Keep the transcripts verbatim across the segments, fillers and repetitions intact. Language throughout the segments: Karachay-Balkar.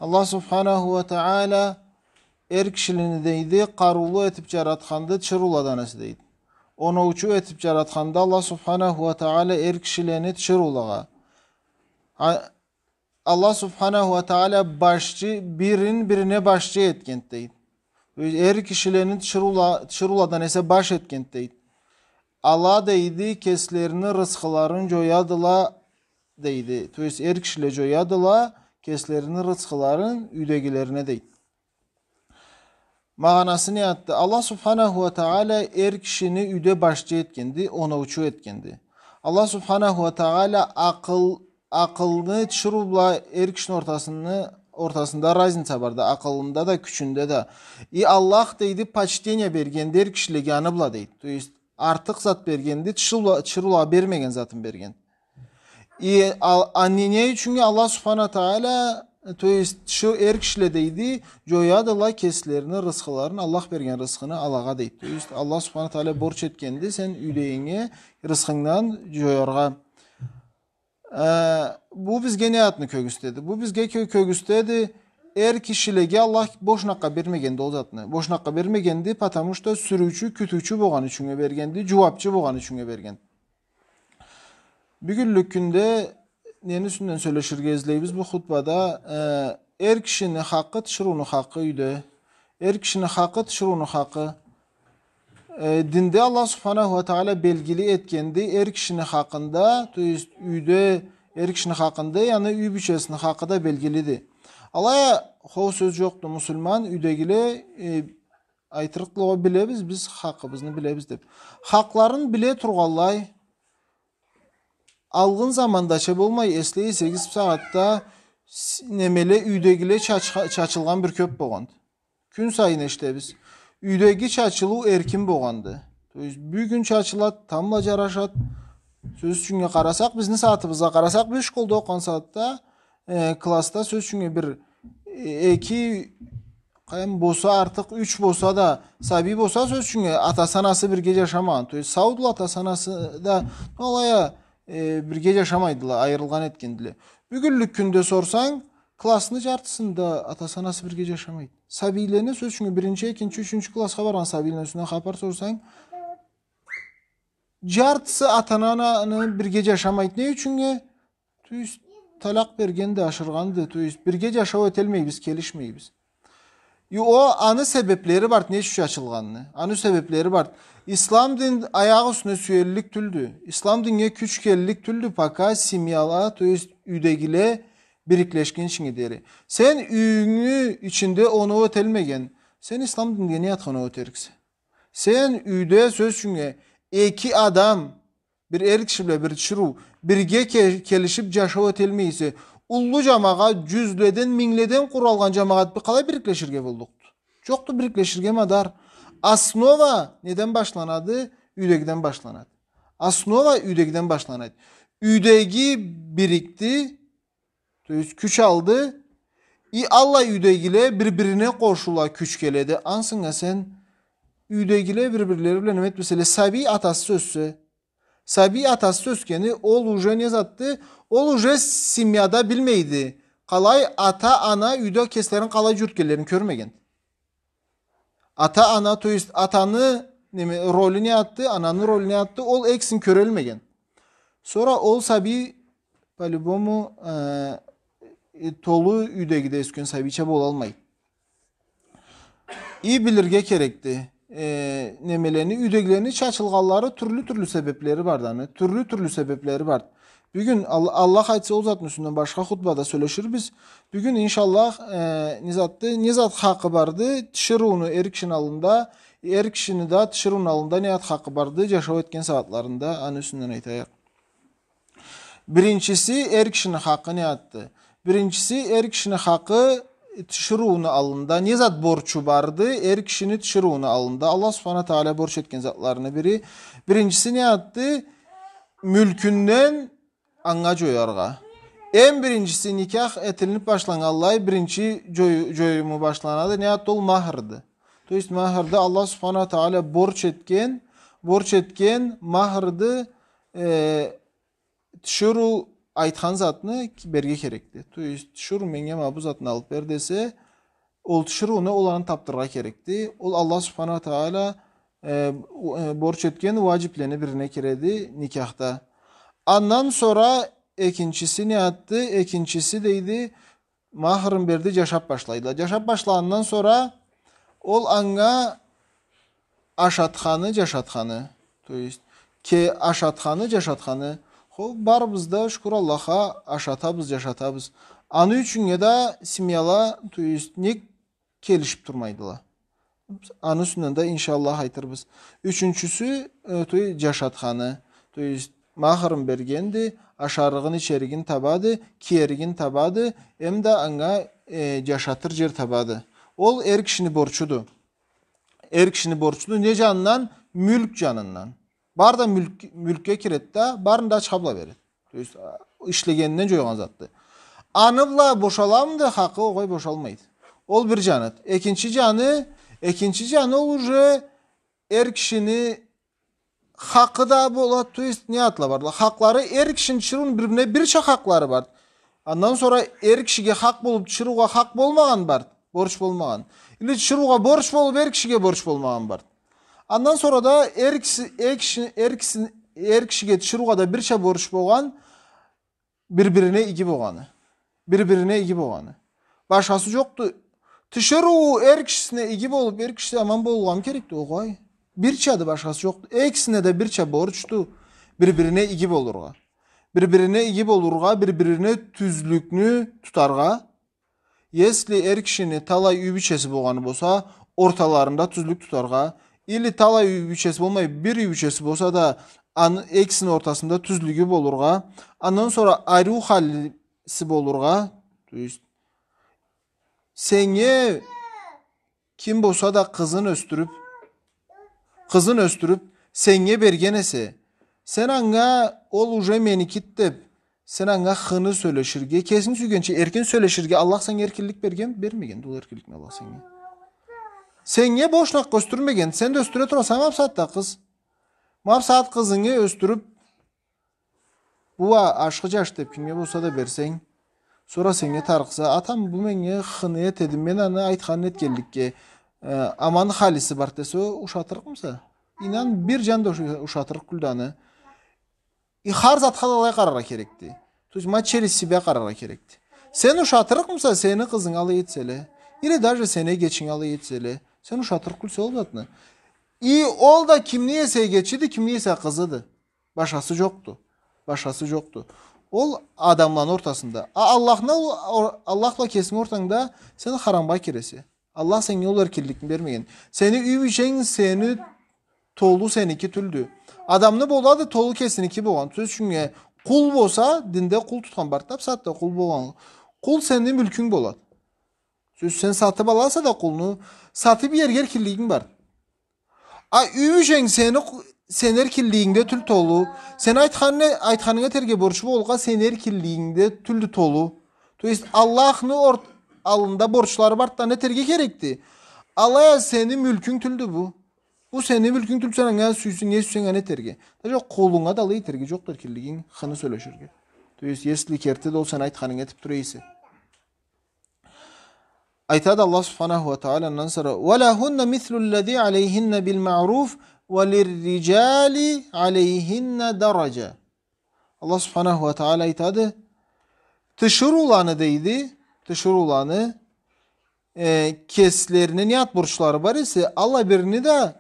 Аллах Субханаху уа Тагъала эр кишилени, дейди, къарыулу этип джаратханды тиширыуладан эсе, дейди. Оноучу этип джаратханды Аллах Субханаху уа Тагъала эр кишилени тиширыулагъа. А-, Аллах Субханаху уа Тагъала башчы, бирин бирине башчы этгенди, дейди. Эр кишилени тиширыула-, тиширыуладан эсе баш этгенди, дейди. Ала, дейди, кеслерини рысхыларын джоядыла, дейди. То есть эр кишиле джоядыла кеслерини рысхыларын юйдегилерине, дейди. Магъанасы не затды? Аллах Субханаху уа Тагъала эр кишини юйде башчы этгенди, оноучу этгенди. Аллах Субханаху уа Тагъала акъыл, акъылны тиширыу бла эр кишини ортасыны, ортасында разница барды, акъылында да, кючюнде да. И Аллах, дейди, почтение бергенди эр кишилеге аны бла, дейди. То есть артыкъ зат бергенди, тиширыула-, тиширыулагъа бермеген затын берген. И ал-, а не, не ючюннге Аллах Субханаху уа Тагъала, то есть, тиширыу эр кишиле, дейди, джоядыла кеслерини рысхыларын, Аллах берген рысхыны алагъа, дейди. То есть Аллах Субханаху уа Тагъала борч этгенди сен юйдегинге рысхынгдан джояргъа. Э, бу бизге не затны кёргюзтеди? Бу бизге кё-, кёргюзтеди, эр кишилеге Аллах бошуна акъ бермегенди ол затны. Бошуна акъ бермегенди, потому что сюрюучю, кютюучю болгъаны ючюннге бергенди, джууапчы болгъаны ючюннге бергенди. Бюгюнлюк кюнде нени юсюнден сёлеширге излейбиз бу хутбада? Э, эр кишини хакъы, тиширыуну хакъы юйде. Эр кишини хакъы, тиширыуну хакъы. Э, динде Аллах Субханаху уа Тагъала белгили этгенди эр кишини хакъында, то есть юйде эр кишини хакъында, яни юй бийчесини хакъы да белгилиди. Алай а, хоу, сёз джокъду, муслиман юйдегиле, э, айтырыкъдыла, билебиз, биз хакъыбызны билебиз деб. Хакъларын биле тургъанлай, алгъын замандача болмай, эслей эсегиз, бусагъатда с-, немеле, юйдегиле чачха-, чачылгъан бир кёб болгъанды. Кюн сайын эшитебиз. Юйдеги чачылыу эркин болгъанды. То есть бюгюн чачылад, тамбла джарашад. Сёз ючюннге къарасакъ, бизни сагъатыбызгъа къарасакъ, биз школда окъугъан сагъатда, э, классда, сёз ючюннге, бир, э, эки, къайын болса, артыкъ юч болса да, сабий болса, сёз ючюннге, атасы, анасы бирге джашамагъан. То есть саудула атасы, анасы да, алай а, э, бирге джашамайдыла, айырылгъан этгендиле. Бюгюнлюк кюнде сорсанг, классны джартысында атасы, анасы бирге джашамайды. Сабийлени, сёз ючюннге, биринчи, экинчи, ючюнчю классха баргъан сабийлени юсюнден хапар сорсанг, джартысы ата-ананы бирге джашамайды. Не ючюннге? То есть талакъ бергенди, ашыргъанды. То есть бирге джашау этелмейбиз, келишмейбиз. И ол, аны себеблери барды, не ючюн чачылгъанны. Аны себеблери барды. Ислам дин аякъ юсюне сюеллик тюлдю. Ислам диннге кюч келлик тюлдю, пока семьяла, то есть юйдегиле бириклешгинчинге дери. Сен юйюнгю ичинде оноу этелмеген, сен ислам динде не затха оноу этериксе? Сен юйде, сёз ючюннге, эки адам, бир эр киши бла бир тиширыу, бирге ке-, келишиб джашау этелмей эсе, уллу джамагъат, джюзледен, мингледен къуралгъан джамагъат бир къалай бириклеширге боллукъду? Джокъду бириклеширге мадар. Основа неден башланады? Юйдегиден башланады. Основа юйдегиден башланады. Юйдеги бирикди, то есть кюч алды, и аллай юйдегиле бир-бирине къошула, кюч келеди. Ансынга сен, юйдегиле бир-бирлери бла неме этмеселе, сабий атасыз ёссе, сабий атасыз ёсгени, ол уже не затды? Ол уже семьяда билмейди. Къалай ата-ана юйде кеслерин къалай джюрютгенлерин кёрмеген. Ата-ана, то есть атаны, неме, ролю не затды, ананы ролю не затды, ол экисин кёрелмеген. Сора ол сабий, по-любому, э, э, толу юйдегиде ёсген сабийча болалмайды. И билирге керекди. Э, немелени, юйдегилени чачылгъанлары тюрлю-тюрлю себеблери барды аны. Тюрлю-тюрлю себеблери барды. Бюгюн, Ал-, Аллах айтса, ол затны юсюнден башха хутбада сёлеширбиз. Бюгюн, иншаллах, э, не затды, не зат хакъы барды тиширыуну эр кишини аллында, эр кишини да тиширыуну аллында не зат хакъы барды джашау этген сагъатларында, аны юсюнден айтайыкъ. Биринчиси, эр кишини хакъы не затды? Биринчиси, эр кишини хакъы тиширыуну аллында. Не зат борчу барды эр кишини тиширыуну аллында? Аллах Субханаху уа Тагъала борч этген затларыны бири. Биринчиси не затды? Мюлкюнден анга джояргъа. Эм биринчиси, никях этилиниб башланнганлай, биринчи джой-, джоюму башланады. Не затды ол? Махрды. То есть махрды Аллах Субханаху уа Тагъала борч этген, борч этген махрды, э, тиширыу айтхан затны берге керекди. То есть, тиширыу меннге ма бу затны алып бер десе, ол тиширыуну ол аны тапдырыргъа керекди. Ол Аллах Субханаху Тааля, э, у-, э, борч этген уаджиблени бирине киреди никяхда. Андан сора экинчиси не затды? Экинчиси дейди, махрын берди, джашап башлайдыла. Джашап башлагъандан сора ол анга ашатханы, джашатханы, то есть, ке-, ашатханы, джашатханы. Хо, барыбыз да, шукур Аллахха, ашатабыз, джашатабыз. Аны ючюннге да семьяла, то есть, нек келишип турмайдыла. Аны юсюнден да, иншаллах, айтырбыз. Ючюнчюсю, э, то есть, джашатханы, то есть, махрын бергенди, ашарыгъын, ичеригин табады, киеригин табады, эм да анга, э, джашатыр джер табады. Ол эр кишини борчуду. Эр кишини борчуду. Не джанындан? Мюлк джанындан. Бары да мюлк, мюлкге киреди да, барын да ачха бла береди. То есть, а, ишлегенинден джойгъан затды. Аны бла бошаламыды хакъы? Огъай, бошалмайды. Ол бир джаныды. Экинчи джаны, экинчи джаны ол уже эр кишини хакъы да болады, то есть, не затла барла. Хакълары, эр кишини тиширыуну бир-бирине бирча хакълары барды. Андан сора эр кишиге хакъ болуп, тиширыугъа хакъ болмагъан барды, борч болмагъан. Или тиширыугъа борч болуп, эр кишиге борч болмагъан барды. Андан сора да эр киши, эр киши, эр киши, эр кишиге, тиширыугъа да бирча борч болгъан, бир-бирине иги болгъаны. Бир-бирине иги болгъаны. Башхасы джокъду. Тиширыу эр кишисине иги болуп, эр кишиси аман болгъанмы керекди? Огъай. Бирчады, башхасы джокъду. Экисине да бирча борчду бир-бирине иги болургъа. Бир-бирине иги болургъа, бир-бирине тюзлюкню тутаргъа. Если эр кишини талай юй бийчеси болгъаны болса, орталарында тюзлюк тутаргъа, или талай юй бийчеси болмай, бир юй бийчеси болса да, аны, экисини ортасында тюзлюгю болургъа, андан сора ариу халиси болургъа, то есть, сеннге ким болса да къызын ёсдюрюп, къызын ёсдюрюп, сеннге берген эсе, сен анга, ол уже меникиди деп, сен анга хыны сёлеширге, кесинг сюйгенча эркин сёлеширге Аллах сеннге эркинлик берген, бермегенди ол эркинликни Аллах сеннге. Сеннге бошуна ёсдюрмеген, сен да ёсдюре тураса, ма бусагъатда къыз. Ма бусагъат къызынгы ёсдюрюп, бу а ашхы джаш деп кимге болса да берсенг, сора сеннге тарыкъса, атам, бу меннге хыны этеди, мен аны айтханын этгенликге, э, аман халиси барды десе, ушатырыкъмыса? Ийнан, бир джан да уша-, ушатырыкъ тюлдю аны. И хар затха да алай къараргъа керекди. То есть, ма через себя къараргъа керекди. Сен ушатырыкъмыса, сени къызынга алай этселе, или даже сени эгечинге алай этселе, сен ушатырыкъ тюлсе ол затны. И ол да кимни эсе эгечиди, кимни эсе къызыды. Башхасы джокъду. Башхасы джокъду. Ол адамланы ортасында. А Аллахны, ол, ор-, Аллах бла кесинги ортангда сен харамгъа киресе. Аллах сеннге ол эркинликни бермеген. Сени юй бийченг сени толу сеники тюлдю. Адамны болады толу кесиники болгъан. Сёз ючюн, э, къул болса, динде къул тутхан барды да, бусагъатда къул болгъан. Къул сени мюлкюнг болады. Сёз, сен сатып аласа да къулну, сатып иерге эркинлигинг бар. А юй бийченг сени къу-, сени эркинлигингде тюл толу. Сен айтханны, айтханынга этерге борчу болгъа, сени эркинлигингде тюлдю толу. То есть Аллахны орт-, аллында борчлары барды да, не этерге керекди? Алай а сени мюлкюнг тюлдю бу. Бу сени мюлкюнг тюлдю, сен анга сюйсенг, не сюйсенг, аны этерге. Даже къулунга да алай этерге джокъду эркинлигинг, хыны сёлеширге. То есть, если керти да ол сен айтханынга этип тура эсе. Айтады Аллах Субханаху уа Тагъала андан сора: «ولهن مثل الذي عليهن بالمعروف وللرجال عليهن درجة». Аллах Субханаху уа Тагъала айтады, тиширыуланы, дейди, тиширыуланы, э, кеслерине не зат борчлары бар эсе, аллай бирини да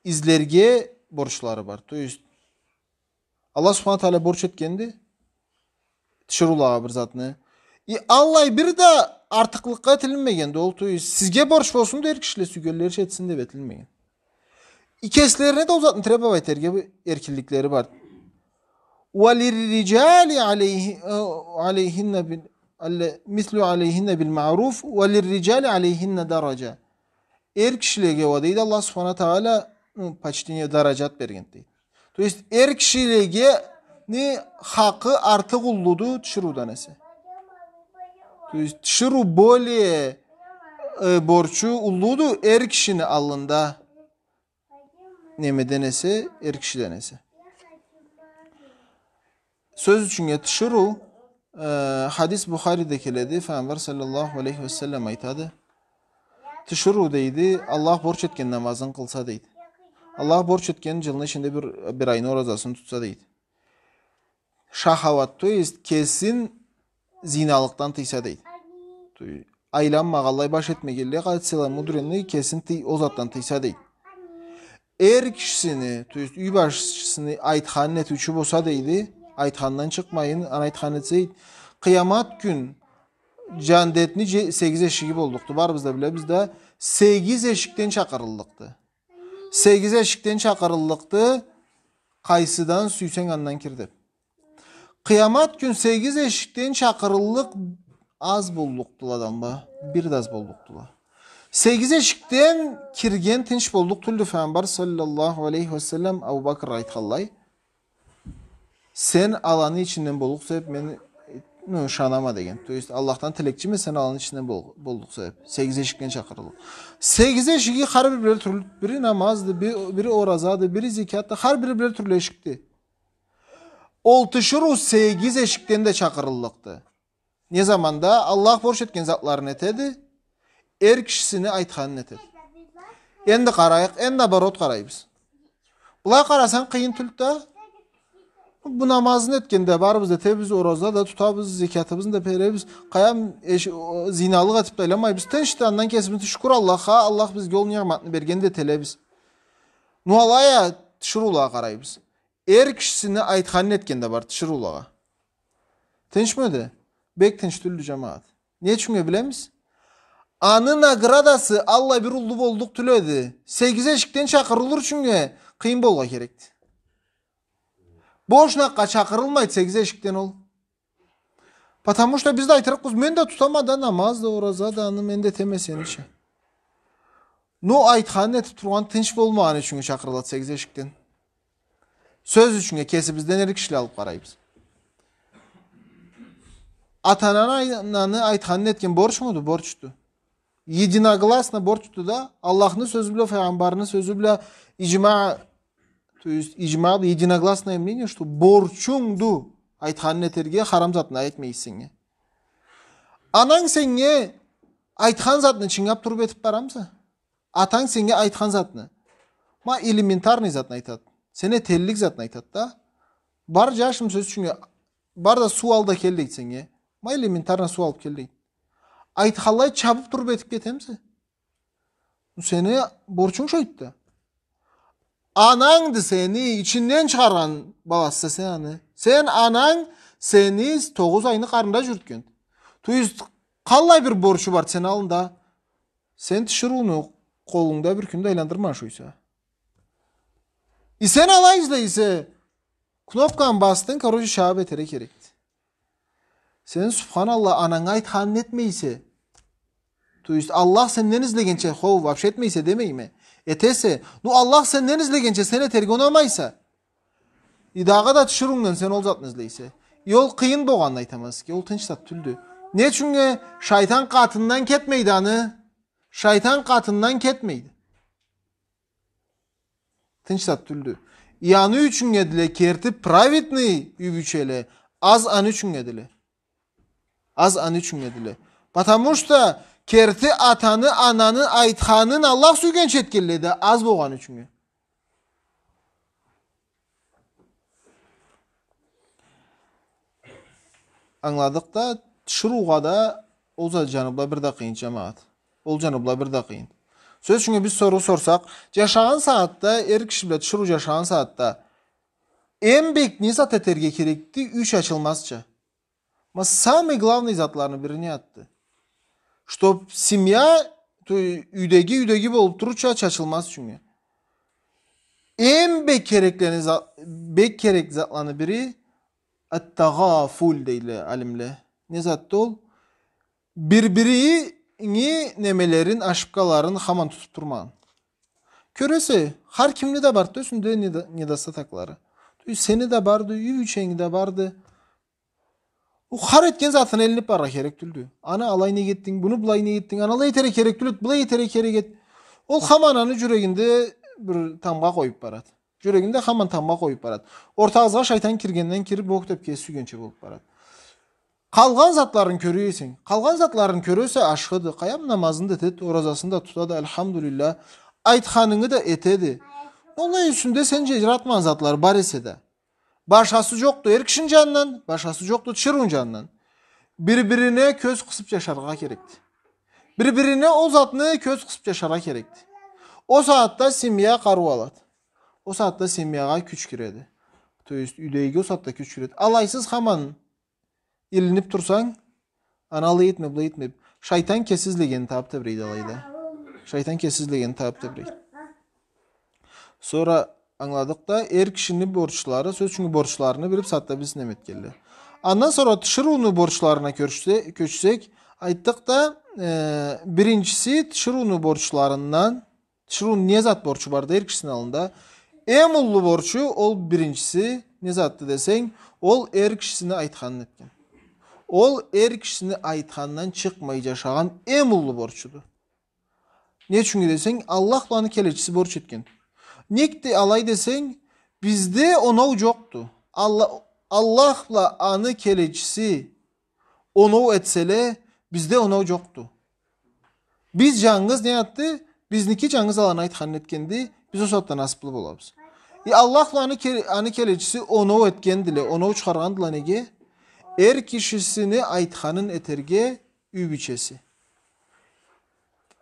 излерге борчлары бар. То есть, Аллах Субханаху уа Тагъала борч этгенди тиширыулагъа бир затны. И аллай бир да артыкълыкъгъа этилинмегенди. Ол, то есть, сизге борч болсун да, эр кишиле сюйгенлерича этсин деп этилинмеген. И кеслерине да ол затны требовать этерге эркинликлери бар. «وللرجال عليه، э, عليهن بال-، مثل عليهن بالمعروف وللرجال عليهن درجة». Эр кишилеге уа, дейди Аллах Субханаху уа Тагъала, ну, почтение, дараджат берген, дейди. То есть, эр кишилеге не хакъы артыкъ уллуду тиширыудан эсе. То есть, тиширыу более, э, борчу уллуду эр кишини аллында. Немеден эсе, эр кишиден эсе. Сёз ючюннге тиширыу, э, хадис Бухариде келеди, Файгъамбар саллаллаху алейхи ва саллам айтады. Тиширыу, дейди, Аллах борч этген намазын къылса, дейди. Аллах борч этген джылны ичинде бир, бир айны оразасын тутса, дейди. Шахават, то есть кесин зиналыкъдан тыйса, дейди. То есть айланмагъанлай, баш этмегенлей, къалай, целомудренный, кесин тый-, ол затдан тыйса, дейди. Эр кишисини, то есть юй башчысыны айтханын этиучю болса, дейди, айтханындан чыкъмайын, аны айтханын этсе, дейди, къыямат кюн джандетни же-, сегиз эшиги боллукъду. Барыбыз да билебиз да, сегиз эшикден чакъырыллыкъды. Сегиз эшикден чакъырыллыкъды, къайсыдан сюйсенг, андан кир деп. Къыямат кюн сегиз эшикден чакъырыллыкъ аз боллукъдула адамла, бир да аз боллукъдула. Сегиз эшикден кирген тынч боллукъ тюлдю. Файгъамбар саллаллаху алейхи ва саллам Абу Бакргъа айтханлай: «Сен аланы ичинден боллукъса деп мен, ну, ышанама», — деген. То есть Аллахдан тилекчиме, сен аланы ичинден бол-, боллукъса деп. Сегиз эшикден чакъырыллыкъ. Сегиз эшиги хар бир бир тюрлю, бири намазды, би-, бири оразады, бири зекятды, хар бир бир тюрлю эшикди. Ол тиширыу сегиз эшикден да чакъырыллыкъды. Не заманда Аллах борч этген затларын этеди, эр кишисини айтханын этеди. Энди къарайыкъ, энди наоборот къарайбыз. Былай къарасанг, къыйын тюлдю да. Бу намазын этгенде барыбыз да этебиз, ораза да тутабыз, зекятыбызны да беребиз. Къайдам, эш-, о, зиналыкъ этип да айланмайбыз. Тынчды, андан кесибизни, шукур Аллахха, Аллах бизге ол ниъматны берген да этелебиз. Ну алай а тиширыулагъа къарайбыз. Эр кишисини айтханын этген да бар тиширыулагъа. Тынчмыды? Бек тынч тюлдю, джамагъат. Не ючюннге билемиз? Аны наградасы аллай бир уллу боллукъ тюл эди. Сегиз эшикден чакъырылыр ючюннге къыйын болургъа керекди. Бош накъгъа чакъырылмайды сегиз эшикден ол. Потому что биз да айтырыкъбыз: «Мен да тутама да намаз да, ораза да, аны мен да этеме сенича». Ну, айтханын этип тургъан тынч болмагъаны ючюннге чакъырылады сегиз эшикден. Сёз ючюннге кесибизден эр кишиле алып къарайбыз. Ата-ананы ай-, ананы айтханын этген борчмуду? Борчду. Единогласно борчду да. Аллахны сёзю бла, файгъамбарны сёзю бла, иджма, то есть иджма, единогласное мнение, что борчунгду айтханын этерге, харам затны айтмай эсенг. Ананг сеннге айтхан затны чынгап туруп этип барамыса? Атанг сеннге айтхан затны. Ма элементарный затны айтады. Сен эталлыкъ затны айтады да. Бар, джашым, сёз ючюннге, бар да суу ал да кел дейди сеннге. Ма элементарно суу алып кел дейди. Айтханлай чабып туруп этип кетемисе? Сени борчунг шойду да. Анангды сени ичинден чыгъаргъан баласыса сен аны. Сен ананг сени тогъуз айны къарнында джюрютгенди. То есть, къаллай бир борчу барды сени аллынгда? Сен тиширыуну къолунгда бир кюн да айландырмагъан шойса. И сен алай излейсе, кнопканы бастынг, короче, чабып этерге керекди. Сен, субханаллах, ананга айтханын этмейсе. То есть, Аллах сенден излегенча, хо, вообще этмейсе демейме. Этесе. Ну, Аллах сенден излегенча, сен этерге унамайса. И дагъыда тиширыунгдан сен ол затны излейсе. И ол къыйын болгъанын айтама сизге, ол тынч зат тюлдю. Не ючюннге? Шайтан къатындан кетмейди аны. Шайтан къатындан кетмейди. Тынч зат тюлдю. И аны ючюннгедиле керти праведный юй бийчеле, аз аны ючюннгедиле. Аз аны ючюннгедиле. Потому что керти атаны, ананы айтханын Аллах сюйгенча этгенле да аз болгъаны ючюннге. Ангыладыкъ да, тиширыугъа да ол зат джаны бла бир да къыйын, джамагъат. Ол джаны бла бир да къыйын. Сёз ючюннге, биз соруу сорсакъ, джашагъан сагъатда, эр киши бла тиширыу джашагъан сагъатда, эм бек не зат этерге керекди, юй чачылмазча? Ма самый главный затланы бири не затды? Чтоб семья, то, юйдеги, юйдеги болуп турурча чачылмаз ючюннге. Эм бек кереклени за-, бек керек затланы бири, ат-тагъафул дейле алимле. Не затды ол? Бир-бирини немелерин, ошибкаларын хаман тутуп турмагъан. Кёресе, хар кимни да барды юсюнде недо-, недостатоклары. То есть сени да барды, юй бийченгни да барды. Ол хар этген затына илинип барыргъа керек тюлдю. Аны алай нек этдинг, муну былай нек этдинг, аны алай этерге керек тюл эди, былай этерге керек эди. Ол хаман аны джюрегинде бир тамгъа къоюп барады. Джюрегинде хаман тамгъа къоюб барад. Ортагъызгъа шайтан киргенден кирип, бу кёб кеси сюйгенча болуб барад. Къалгъан затларын кёре эсенг, къалгъан затларын кёре эсе, ашхыды, къайдам, намазын да этеди, оразасын да тутады, альхамдулиллах, айтханынгы да этеди. Алай юсюнде сен джаратмагъан затлары бар эсе да. Башхасы джокъду эр кишини джанындан, башхасы джокъду тиширыуну джанындан. Бир-бирине кёз къысыб джашаргъа керекди. Бир-бирине ол затны кёз къысыб джашаргъа керекди. Ол сагъатда семья къарыу алады. Ол сагъатда семьягъа кюч киреди. То есть, юйдеги ол сагъатда кюч киреди. Алайсыз хаман илиниб турсанг, аны алай этме, былай этме. Шайтан кеси излегенин табыб тебрейди алайда. Шайтан кеси излегенин табыб тебрейди. Сора ангыладыкъ да, эр кишини борчлары, сёз ючюн, борчларыны билиб, сагъатда биз неме этгенле. Андан сора тиширыуну борчларына кёчсе-, кёчсек, айтдыкъ да, э, биринчиси тиширыуну борчларындан, тиширыуну не зат борчу барды эр кишисини аллында? Эм уллу борчу, ол биринчиси не затды десенг, ол эр кишисини айтханын этген. Ол эр кишисини айтханындан чыкъмай джашагъан эм уллу борчуду. Не ючюн десенг, Аллах бла аны келечиси борч этген. Некди алай десенг, бизде оноу джокъду. Алла-, Аллах бла аны келечиси оноу этселе, бизде оноу джокъду. Биз джангыз не затды? Бизники джангыз аланы айтханын этгенди, биз ол сагъатда насыблы болабыз. Э, Аллах бла аны ке-, аны келечиси оноу этгендиле, оноу чыгъаргъандыла неге? Эр кишисини айтханын этерге юй бийчеси.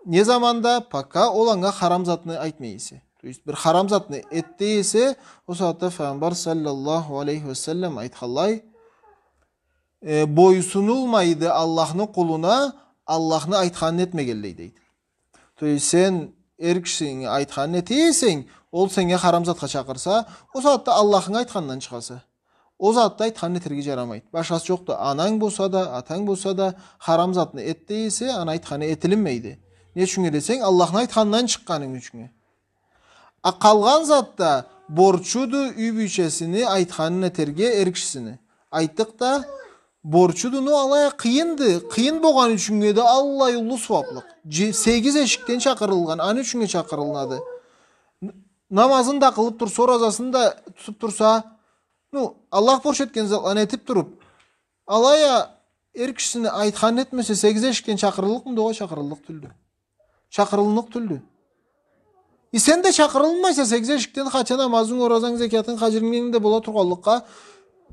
Не заманда, пока ол анга харам затны айтмай эсе. То есть, бир харам затны эт дей эсе, ол сагъатда Файгъамбар саллаллаху алейхи ва саллам айтханлай, э, бойсунулмайды Аллахны къулуна, Аллахны айтханын этмегенлей, дейди. То есть, сен эр кишинге айтханын эте эсенг, ол сеннге харам затха чакъырса, ол сагъатда Аллахынга айтханындан чыгъаса. Ол затда айтханын этерге джарамайды. Башхасы джокъду. Ананг болса да, атанг болса да, харам затны эт дей эсе, аны айтханы этилинмейди. Не ючюн десенг, Аллахны айтханындан чыкъгъанынг ючюн. А къалгъан затда борчуду юй бийчесини айтханын этерге эр кишисини. Айтдыкъ да, борчуду, но алай а къыйынды. Къыйын болгъаны ючюннге да аллай уллу сууаблыкъ. Дже-, сегиз эшикден чакъырылгъан, аны ючюннге чакъырылынады. Н-, намазын да къылыб турса, оразасын да тутуб турса, ну, Аллах борч этген затланы этиб туруб, алай а эр кишисини айтханын этмесе, сегиз эшикден чакъырыллыкъмыды? Огъай, чакъырыллыкъ тюлдю. Чакъырыллыкъ тюлдю. Э, сен да чакъырылмайса сегиз эшикден, хотя намазынг, оразанг, зекятынг, хаджынг, ненг да бола тургъанлыкъгъа,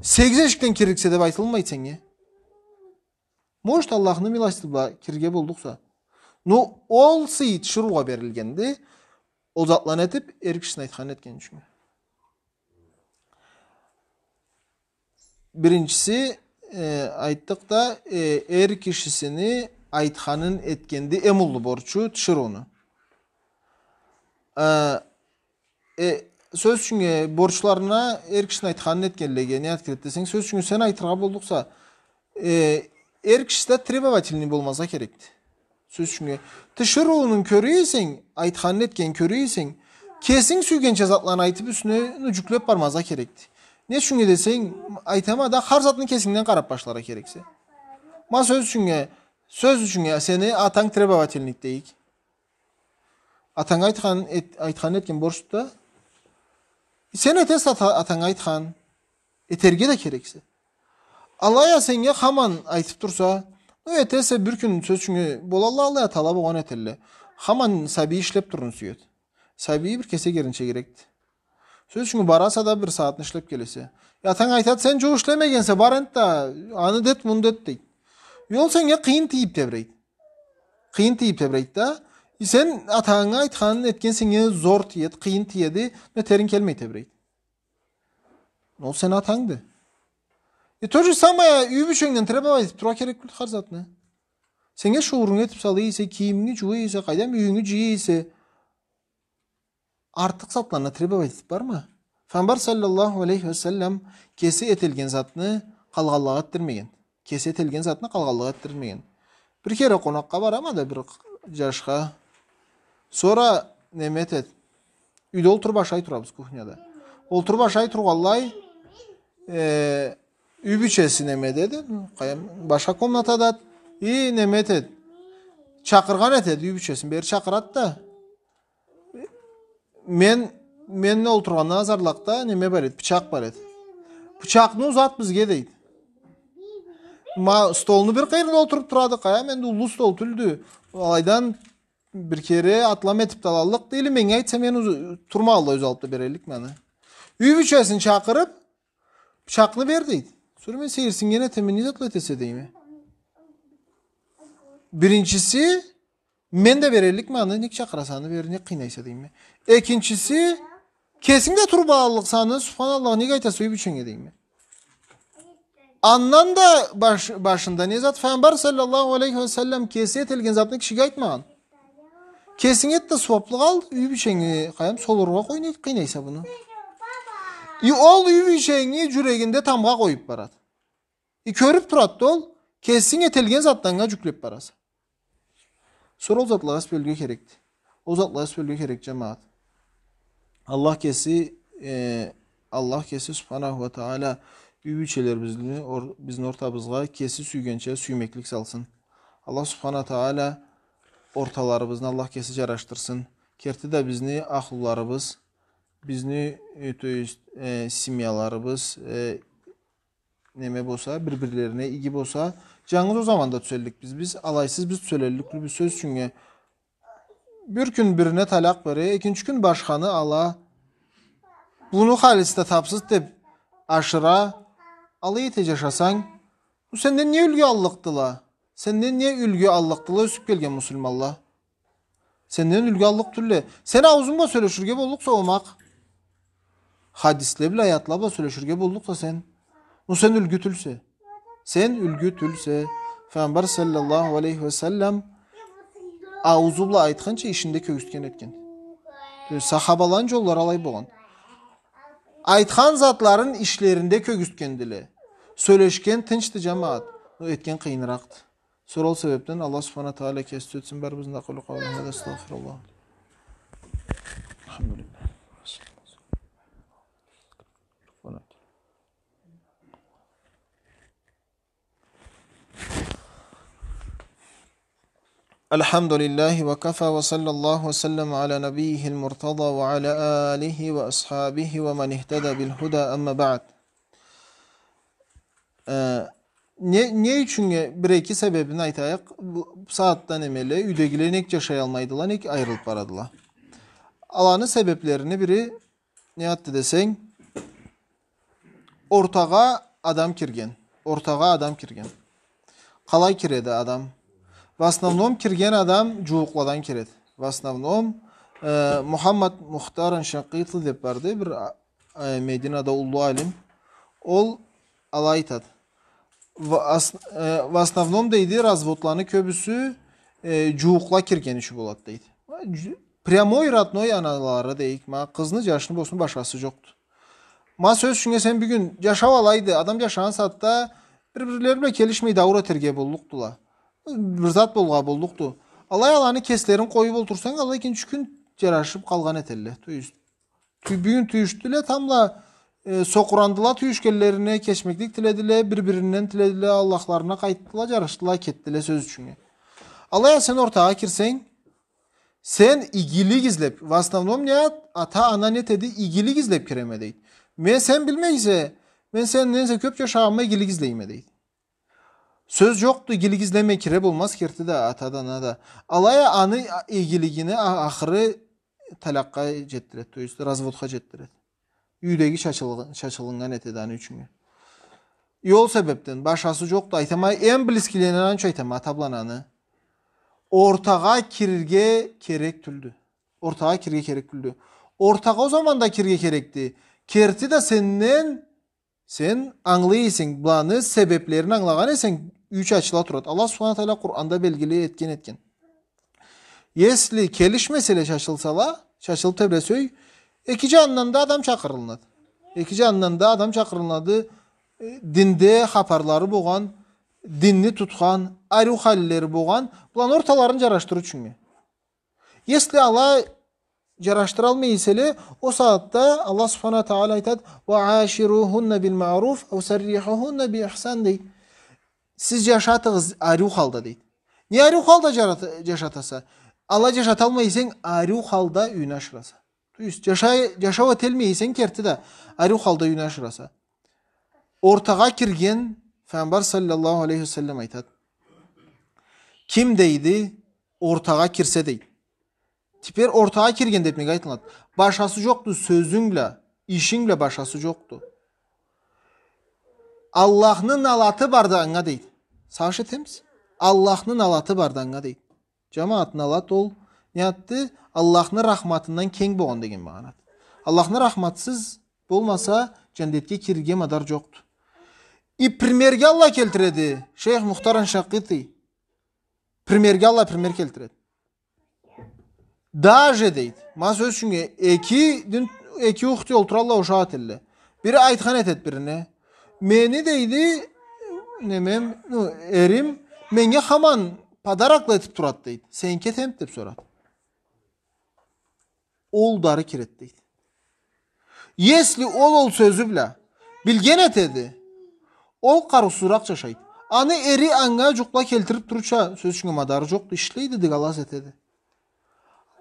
сегиз эшикден кирликсе деб айтылмайды сеннге. Может, Аллахны милости бла кирирге боллукъса. Ну, ол сый тиширыугъа берилгенди, ол затланы этиб, эр кишисини айтханын этген ючюн. Биринчиси, э, айтдыкъ да, э, эр кишисини айтханын этгенди, эм уллу борчу тиширыуну. Э, э, сёз ючюн, э, борчларына эр кишини айтханын этгенлеге не зат кирет десенг, сёз ючюн, сен айтыргъа боллукъса, э, эр киши да требовательный болмазгъа керекди. Сёз ючюн, тиширыуну кёре эсенг, айтханын этгенин кёре эсенг, кесинг сюйгенча затланы айтыб, юсюне, ну, джюклеб бармазгъа керекди. Не ючюн десенг, айтама да, хар затны кесингден къараб башларгъа керексе. Ма сёз ючюн, сёз ючюн, сени атанг требовательный дейик. Атанга айтхан, эт-, айтханын этген борчду да. Сен этесе ата-, атанга айтхан. Этерге да керексе. Алай а сеннге хаман айтыб турса, ну, этесе бир кюн, сёз ючюн, болалла, алай а талай болгъан этелле. Хаман сабий ишлеб турурну сюеди. Сабий бир кесек эринче керекди. Сёз ючюн, бараса да бир сагъатны ишлеб келесе. Э, атанг айтады, сен джукъ ишлемегенсе, бар энтда, аны да эт, муну да эт, дейди. Э, ол сеннге къыйын тийиб тебрейди. Къыйын тийиб тебрейди да. Э, сен атангы айтханын этген сеннге зор тиеди, къыйын тиеди, этеринг келмей тебрейди. Ол сени атангды. Э, то же самое, юй бийченгден требовать этиб турургъа керек тюлдю хар затны. Сеннге шуурунг этиб сала эсе, кийиминги джууа эсе, къайдам, юйюнгю джыя эсе, артыкъ затланы требовать этиб барма. Файгъамбар саллаллаху алейхи ва саллам кеси этилген затны къалгъанлагъа этдирмеген. Кеси этилген затны къалгъанлагъа этдирмеген. Бир кере къонакъгъа барама да бир джашха. Сора неме этеди. Юйде олтуруб ашай турабыз кухняда. Олтуруб ашай тургъанлай, э, юй бийчеси неме этеди, къайдам, башха комнатадады. Э, неме этеди. Чакъыргъан этеди юй бийчесин. Бери чакъырады да. Мен Мен олтургъандан азарлакъда неме бар эди, бычакъ бар эди. Бычакъны узат бизге, дейди. Ма столну бир къыйырында олтуруп турады, къая, энди уллу стол тюлдю. Алайдан бир кере атлам этип да алаллыкъды, или меннге айтса, мен уз-, турмагъанлай, ёз алып да берелликме аны. Юй бийчесин чакъырып, бычакъны бер, дейди. Сора мен сейирсиннген этеме, не затла этесе, дейме. Биринчиси, мен да берелликме аны, нек чакъыраса аны бери, нек къыйнайса, дейме. Экинчиси, кесинг да туруп алаллыкъса аны, субханаллах, нек айтаса юй бийченге, дейме. Андан да баш-, башында не зат, Файгъамбар саллаллаху алейхи ва саллам кеси этелген затны кишиге айтмагъан. Кесинг эт да сууаплыкъ ал, юй бийченги, къайдам, солургъа къой, нек къыйнайса муну. И ол юй бийченги джюрегинде тамгъа къоюп барады. И кёрюп турады да ол, кесинг этелген затдан анга джюклеп бараса. Сора ол затлагъа эс бёлюрге керекди. Ол затлагъа эс бёлюрге керек, джамагъат. Аллах кеси, э, Аллах кеси, субханаху ва тааля, юй бийчелерибизни ор-, бизни ортабызгъа кеси сюйгенча сюймеклик салсын. Аллах субханаху ва тааля орталарыбызны Аллах кеси джарашдырсын. Керти да бизни ахлуларыбыз, бизни, э, то есть, э, семьяларыбыз, э, неме болса, бир-бирлерине иги болса, джангыз ол заманда тюзелликбиз биз, алайсыз биз тюзелеллик тюлбюз, сёз ючюннге. Бир кюн бирине талакъ бере, экинчи кюн башханы ала. Муну халиси да тапсыз деп ашыра. Алай эте джашасанг, бу сенден не юлгю аллыкъдыла? Сенден не юлгю аллыкъдыла ёсюп келген муслиманла? Сенден юлгю аллыкъ тюлле. Сен аузунг бла сёлеширге боллукъса омакъ. Хадисле бла, аятла бла сёлеширге боллукъса сен. Но сен юлгю тюлсе. Сен юлгю тюлсе. Файгъамбар саллаллаху алейхи ва саллам аузу бла айтханча ишинде кёргюзтген этген. Сахабаланы джоллары алай болгъан. Айтхан затларын ишлеринде кёргюзтгендиле. Сёлешген тынчды, джамагъат. Но этген къыйыныракъды. Сора ол себепден Аллах субханаху ва тааля кеси тюзетсин барыбызны да. أقول قولي هذا وأستغفر الله. الحمد لله. الحمد لله وكفى وصلى الله وسلم على نبيه المرتضى وعلى آله وأصحابه ومن اهتدى بالهدى، أما بعد. Э, не, не ючюннге, бир-эки себебин айтайыкъ. Бу, бу сагъатда немеле, юйдегиле нек джашаялмайдыла, нек айырылып барадыла. Аланы себеплерини бири не затды десенг, ортагъа адам кирген. Ортагъа адам кирген. Къалай киреди адам? В основном кирген адам джууукъладан киреди. В основном, э, Мухаммад Мухтар Аншанкъыты деп барды, бир, а, э, Мединада уллу алим. Ол алай айтады. В ос-, э, в основном, дейди, разводланы кёбюсю, э, джууукъла кирген ючюн болады, дейди. Джу-, прямой родной аналары, дейик, ма, къызны, джашны болсун, башхасы джокъду. Ма сёз ючюннге сен бюгюн джашау алайды, адам джашагъан сагъатда бир-бирлери бла келишмей, дауур этерге боллукъдула. Бир зат болгъа боллукъду. Алай аланы кеслерин къоюп олтурсанг, алай экинчи кюн джарашып къалгъан этелле. То есть, тю-, бюгюн тюйюшдюле, тамбла, э, сокъурандыла тюйюшгенлерине, кечмеклик тиледиле, бир-биринден тиледиле, Аллахларына къайтдыла, джарашдыла, кетдиле, сёз ючюннге. Алай а сен ортагъа кирсенг, сен игилик излеп, в основном не ат-, ата-ана не этеди, игилик излеп киреме дейди. Мен, сен билмейсе, мен сенден эсе кёп джашагъанма игилик излейме дейди. Сёз джокъду, игилик излемей кире болмаз керти да, ата да, ана да. Алай а аны игилигини а-, ахыры талакъгъа джетдиреди, то есть разводха джетдиреди. Юйдеги чачылгъ-, чачылыннган этеди аны ючюннге. И ол себепден башхасы джокъду, айтама, эм близкилеринден аны ючюн айтама, ата бла ананы. Ортагъа кирирге керек тюлдю. Ортагъа кирирге керек тюлдю. Ортагъа ол заманда кирирге керекди. Керти да сенден, сен ангылай эсенг, быланы себеплерин ангылагъан эсенг, юй чачыла турады. Аллах субханаху ва тааля Къуранда белгили этген этген. Если келишмеселе, чачылсала, чачылып тебресе юй, эки джанындан да адам чакъырылынады. Эки джанындан да адам чакъырылынады. Э, динде хапарлары болгъан, динни тутхан, ариу халилери болгъан, быланы орталарын джарашдырыр ючюннге. Если ала джарашдыралмай эселе, ол сагъатда Аллах субханаху ва тааля айтады: وعاشروهن بالمعروف أو سرحوهن بإحسان, дейди. Сиз джашатыгъыз ариу халда, дейди. Не ариу халда джарат-, джашатаса? Ала джашаталмай эсенг, ариу халда юйюне ашыраса. То есть, джашай-, джашау эталмай эсенг керти да, ариу халда юйюне ашыраса. Ортагъа кирген, Файгъамбар саллаллаху алейхи ва саллам айтады. Ким, дейди, ортагъа кирсе, дейди. Теперь ортагъа кирген деб неге айтылады? Башхасы джокъду, сёзюнг бла, ишинг бла башхасы джокъду. Аллахны налаты барды анга, дейди. Сагъыш этемиз? Аллахны налаты барды анга, дейди. Джамагъат, налат ол не затды? Аллахны рахматындан кенг болгъан деген магъанады. Аллахны рахматысыз болмаса, джандетге кирирге мадар джокъду. И примерге алай келтиреди Шейх Мухтар аш-Шанкъити. Примерге алай пример келтиреди. Даже, дейди, ма сёз ючюн, эки дин, эки ухти олтуралла, ушакъ этелле. Бири айтхан этед бирине: «Мени, — дейди, — неме, ну, эрим меннге хаман подарокла этиб турад, — дейди. — Сеники этемид?» — деб сорад. Ол да ары киред, дейди. Если ол, ол сёзю бла билген этеди, ол къарыусузуракъ джашайды. Аны эри анга джукъла келтириб турурча, сёз ючюн, мадары джокъду, ишлейди, дыгалас этеди.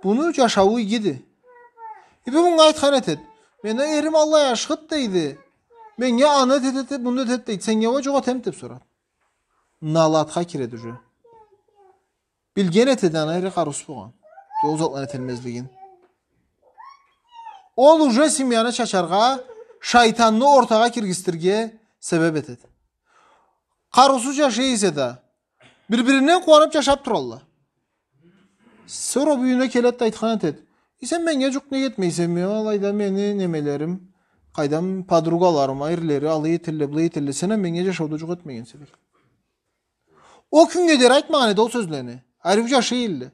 Буну джашауу игиди. И бу мунга айтхан этед: «Мени эрим аллай ашхыд, — дейди, — меннге аны этед, этед, муну этед, — дейди. — Сеннге уа джукъ этемид?» — деб сорад. Налатха киред уже. Билген этеди аны эри къарыусуз болгъан, ол затланы эталмазлыгъын. Ол уже семьяны чачаргъа, шайтанны ортагъа киргизтирге себеб этеди. Къарыусуз джашай эсе да, бир-биринден къууаныб джашаб туралла. Сора бу юйюне келед да айтхан этед: «И сен меннге джукъ нек этмейсе, мен алайда мени немелерим, къайдам, подругаларым, эрлери алай этелле, былай этелле, сен а меннге джашауда джукъ этмегенсе», — дейди. Ол кюннге дери айтмагъан эди ол сёзлени. Ариу джашай эди.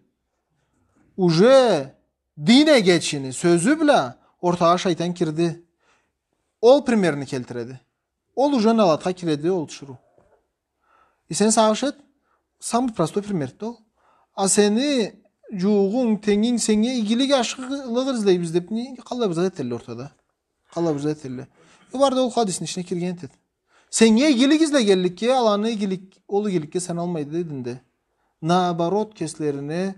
Уже дин эгечини сёзю бла ортагъа шайтан кирди. Ол примерни келтиреди. Ол уже налатха киреди, ол тиширыу. И сен сагъыш эт, самый простой примерди ол. А сени джууугъунг, тенгинг сеннге игилик, ашхылыкъ излейбиз деб, не, къаллай бир зат этелле ортада. Къаллай бир зат этелле. Э, бары да ол хадисни ичине кирген этед. Сеннге игилик излегенликге, аланы игилик, ол игиликге саналмайды динде. Наоборот, кеслерине,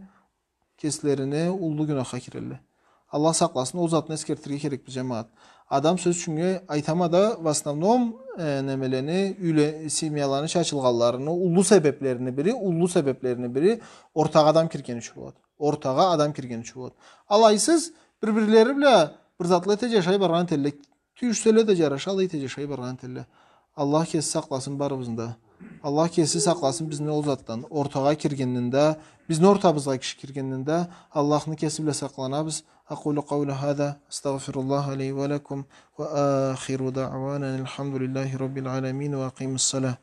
кеслерине уллу гюнахха кирелле. Аллах сакъласын, ол затны эсгертирге керекбиз, джамагъат. Адам, сёз ючюн, айтама да, в основном, э, немелени, юйле-, семьяланы чачылгъанларыны уллу себеблерини бири, уллу себеблерини бири ортагъа адам киргени ючюн болады. Ортагъа адам киргени ючюн болады. Алайсыз, бир-бирлери бла бир затла эте джашай баргъан этелле. Тюйюшселе да джараша, алай эте джашай баргъан этелле. Аллах кеси сакъласын барыбызны да. Аллах кеси сакъласын бизни ол затдан. Ортагъа киргенден да, бизни ортабызгъа киши киргенден да, Аллахны кеси бла сакъланабыз. أقول قولي هذا، أستغفر الله لي ولكم، وآخر دعوانا أن الحمد لله رب العالمين، وأقيموا الصلاة.